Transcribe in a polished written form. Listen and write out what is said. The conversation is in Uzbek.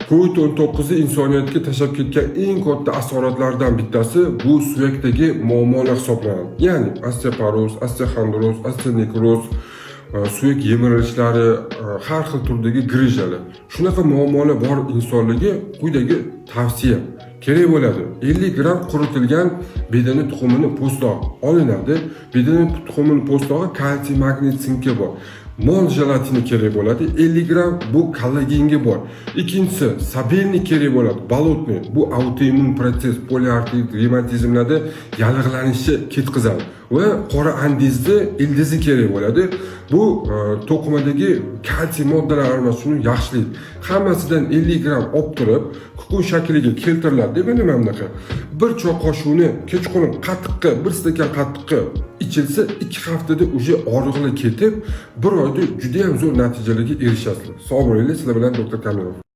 Covid-19 insoniyatga tashlab ketgan eng katta asoratlardan bittasi bu suyakdagi muammolar hisoblanadi. Ya'ni osteoporoz, osteoxondroz, osteonekroz, suyak yemirilishlari, har xil turdagi grijalar. Shunaqa muammolar bor insonlarga quyidagi tavsiya kerak bo'ladi. 50 gramm quritilgan bedana tuxumini po'stlog'i olinadi. Bedana tuxumini po'stlog'i kalsiy, magniy, sinki bor. Mol jelatini kerak bo'ladi 50 gramm, bu kollagenga bor. Ikkinchisi, сабельник kerak bo'ladi, болотный. Bu autoimmun protsess, poliartrit, revmatizmlarda yallig'lanishni ketkazadi. Va qora andizni ildizi kerak bo'ladi. Bu to'qimadagi kalsiy moddalar almashuvini yaxshilaydi. Hammasidan 50 gramm olib turib, kukun shakliga keltiriladi. Mana bunaqa. Bir choy qoshiqni kechqurun qatiqqa, bir stakan qatiqqa ichilsa, 2 haftada уже og'riqlar ketib, bir oyda juda ham zo'r natijalarga erishasizlar. Sog' bo'linglar, sizlar bilan doktor Kamilov.